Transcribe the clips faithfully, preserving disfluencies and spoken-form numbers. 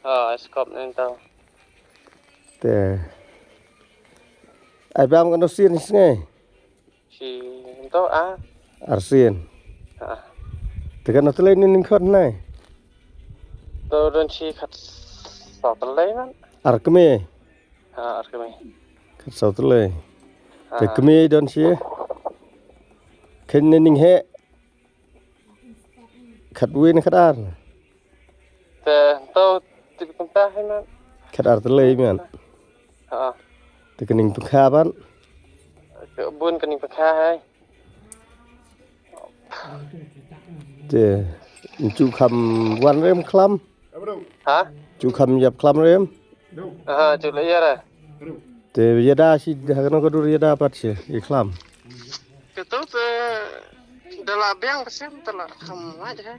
Ha, skop nangto. Te. Ai bam kano sien sngi? Shi nto a. Arsien. Ha. Te kano tlei ni ning khot nai? To don shi khat saw tlei man. Ar kmie. Ha, ar kmie. Khat saw tlei. Ha. Te kmie don shi. Khen ni ning he. Khat win khat ar. Te to tip kumta hai man. Khat ar tlei man. Ha. Te kning pkha ban. Bun kning pkha hai. Te nchu kham wan rem khlam. Ha? Chu kham yap khlam rem. Ha, chu le yara. Te yada shi ha kano ka dur yada pat shi i khlam. Katu te dala biang ka sem tala kham waj ha.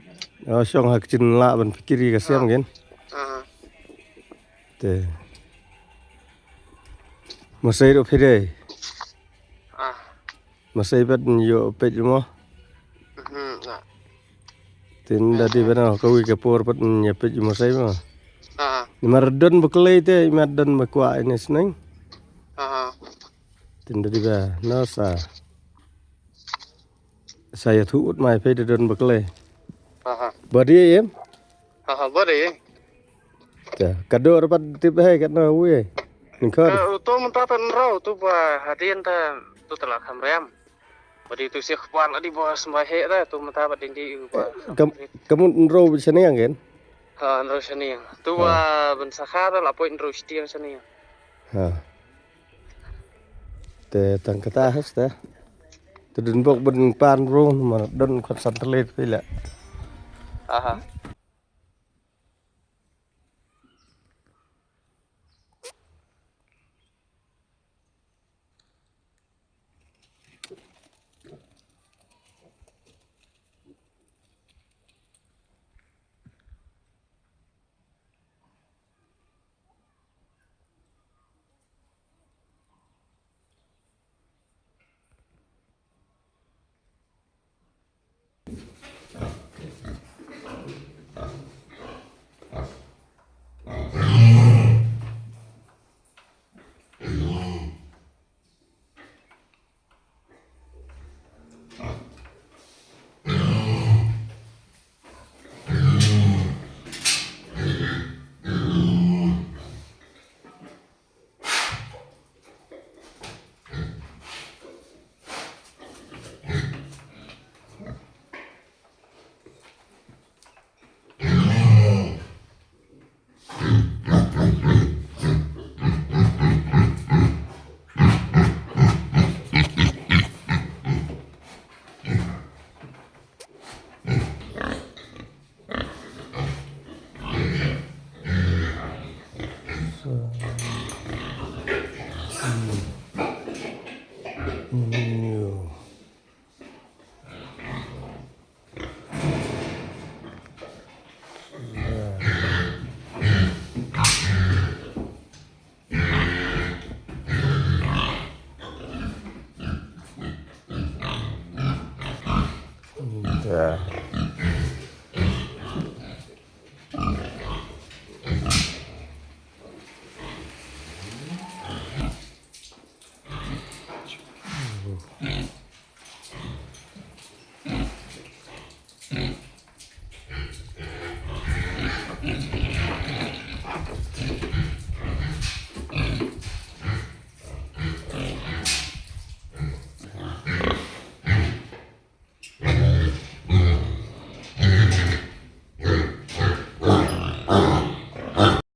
Oh, shong ha kchin la ban pikiri ka sem gen. Ha. Te. Masai ro pide. Ah. Masai pat yo pet mo. Mhm. Tin da di bana ka wi ka por pat nya pet mo sai mo. Ah. Ni mar don ba klei te mar don ba kwa ini sneng. Ah. Tin da di ba no sa. Sa ya thu ut mai pe da don ba klei. Ah. Ba di em. Ah, ba di. Ka dor pat tip hai kat na wi. Ningkar. Tu mynta ta nro tu ba hadien ta tu tala kham rem. Badi tu si khwan adi bos mai he da tu mynta badi di u ba. Kam kam nro bi sene yang gen. Ha nro sene yang. Tu ba ben sakha da la poi nro stiang sene yang. Ha. Te tang kata has te. Tu dun bok ben pan ro ma don khot san telet pila. Aha.